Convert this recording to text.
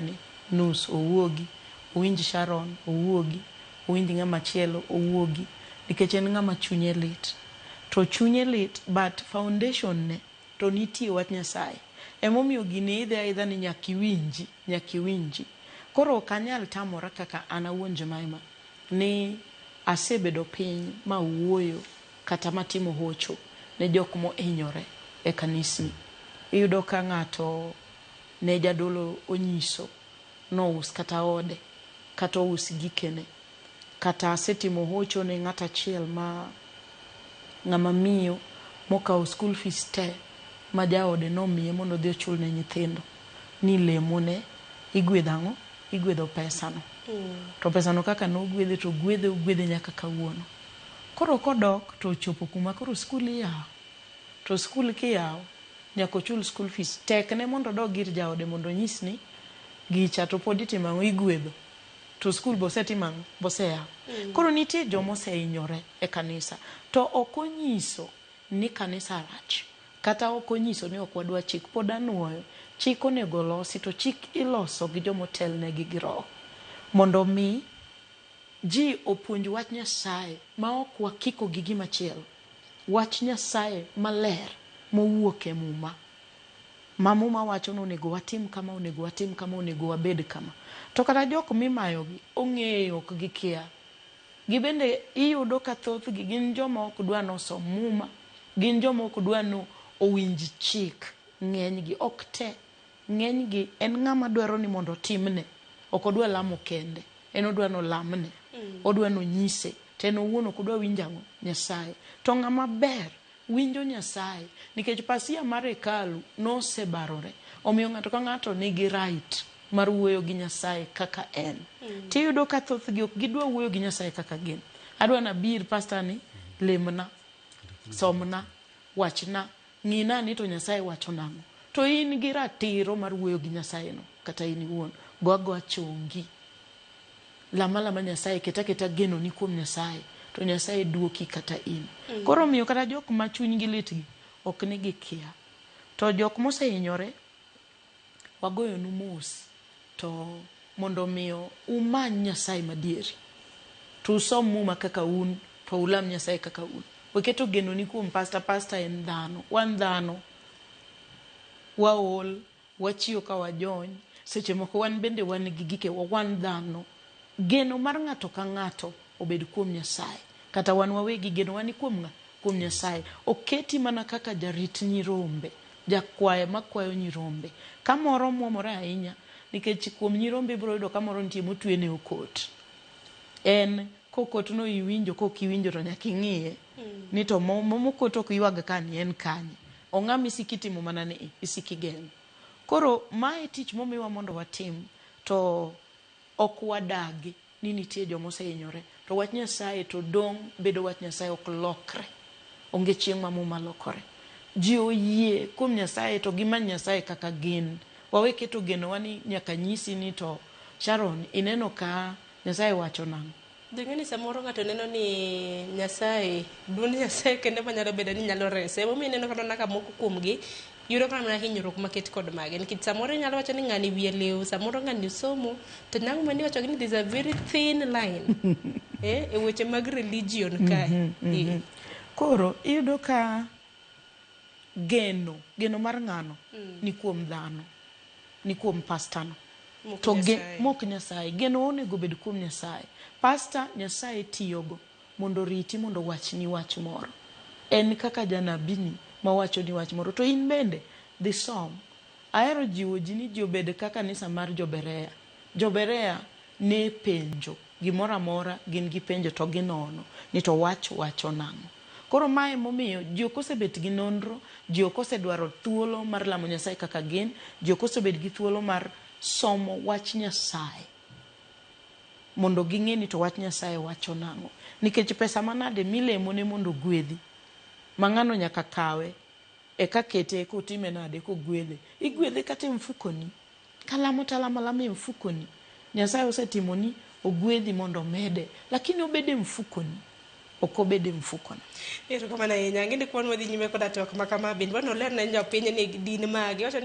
Ni nus owuogi, owinj Sharon owuogi, owinj ng'ama chielo owuogi, nikech en ng'ama chunye lit. To chunye lit, but foundation ne to nitie wach Nyasaye. Emomiyo gini idhe aidha ni nyaka iwinji, nyaka iwinji. Koro ok anyal tamora kaka an awuon Jemima ni asebedo piny ma wuoyo kata matimo hocho ne jok mohinyore e kanisni. Iyudo ka ng'ato ne jadolo onyiso nous kata ode kata ous gikene kata asetimo hocho ne ng'at achiel ma ng'ama miyo mokawo school fees te ma jaode nomiye mondo odhi ochul ne nyithindo ni lemone igwedho ang'o igwedho pesano to pesano kaka nogwedhe to ogwedhe ogwedhe nyaka kawuono. Koro kodok to ochopo kuma koro skul iyawo to skul kiyawo nyaka ochul school fees. Tekne mondo odog ir jaode mondo onyis ni gicha to pod itimo ang'o igwedho to skul be osetim ang'o boseyaw. Koro nitie joma osehinyore e kanisa to ok onyiso ni kanisa rach kata ok onyiso ni ok wadwa chik. Pod anuoyo chik onego olosi to chik iloso gi joma otelnegi gi roho mondo mi ji opuonj wach Nyasaye ma ok wakiko gi gima chielo. Wach Nyasaye maler mowuok e Muma ma Muma wacho ni onego watim kama, onego watim kama, onego wabed kama. To kata jok mimayogi ong'eyo ok gikia. Gibende iyudo ka thothgi gin joma ok dwa nosom Muma, gin joma ok dwa ni owinj chik ng'enygi, ok te. Ng'enygi en ng'ama dwaro ni mondo otimne, ok odwa lamo kende, en odwa ni olamne, odwa ni onyise, to en owuon ok odwa winjo ang'o? Nyasaye. To ng'ama ber winjo Nyasaye nikech pasia mar hekalu nosebarore, omiyo ng'ato ka ng'ato nigi right mar wuoyo gi Nyasaye kaka en. Tiyudo ka thothgi ok gidwa wuoyo gi Nyasaye kaka gin. Adwa nabir pastor ni lemna, somna, wachna, ng'ina ni to Nyasaye wacho nang'o. To in gi ratiro mar wuoyo gi Nyasaye no kata in iwuon. Go agoa chongi. Lam alama Nyasaye, ket aketa genoni kuom Nyasaye to Nyasaye duoki kata in. Koro omiyo kata jok ma chunygi lit gi ok ni gikia. To jok mosehinyore wagoyonu mos to mondo omiyo umany Nyasaye madieri. To usom Muma kaka un to ulam Nyasaye kaka un. Weketo genoni kuom pastor, pastor en dhano, wan dhano. Waol, wachiew ka wajony, seche moko wan bende wan gi gikewa, wan dhano. Geno mar ng'ato ka ng'ato obed kuom Nyasaye. Kata wan wawegi genowa ni kuom ng'a? Kuom Nyasaye. Oketi mana kaka jarit nyirombe, jakwayo makwayo nyirombe. Ka moro muomore ahinya, nikech kuom nyirombe ibiro yudo ka moro nitie motwene okot. En kokot no iwinjo kok iwinjo to nyaka ing'iye ni to mokot ok ywag kani en kanye. Ong'ama isiko itimo mana ni isiko igeng'o. Koro mae tich momiwa mondo watim to ok wadagi ni nitie joma osehinyore. To wach Nyasaye to dong' bedo wach Nyasaye ok lokre. Onge chieng' ma Muma lokore. Ji oyie kuom Nyasaye to gimany Nyasaye kaka gin. Wawe keto genowa ni nyaka nyisi ni to Sharon ineno ka Nyasaye wacho nang'o. Donge ni samoro ng'ato neno ni Nyasaye, duond Nyasaye kende manyalo bedo ni nyalo rese. Emomiyo ineno kata mana ka moko kuomgi yudo kata mana hinyruok maket kod mage. Nikech samoro inyalo wacho ni ng'ani wiye liw, samoro ng'ani osomo, to nang'o mane iwacho ni there's a very thin line e weche mag religion kae. Koro iyudo ka geno, geno mar ng'ano ni kuom dhano, ni kuom pastor no. Mok To Nyasaye. mok Nyasaye. Geno onego bed kuom Nyasaye. Pastor Nyasaye tiyogo mondo oriti mondo owachni wach moro. En kaka janabini mawachoni wach moro. To in bende dhi som. Ahero jiwo ji ni ji obed ka kanisa mar jo-Berea. Jo-Berea ne penjo gimoro amora, gin gi penjo to ginono ni to wach wacho nang'o. Koro mae emomiyo ji ok osebet gi nonro, ji ok osedwaro thuolo mar lamo Nyasaye kaka gin, ji ok osebet gi thuolo mar somo wach Nyasaye mondo ging'e ni to wach Nyasaye wacho nang'o. Nikech pesa manade milemone mondo ogwedhi, ma ng'ano nyaka kawe eka kete eka otime nade eka ogwedhe. Igwedhe kata e mfukoni. Kalamo to alamo alama e mfukoni. Nyasaye osetimoni ogwedhi mondo omede, lakini obed e mfukoni, ok obed e mfukona. Erokamano ahinya. Ang'e ni kwan wadhi nyime koda twak ma kama bende wan oler ne jopiny ni din mage. Iwacho ni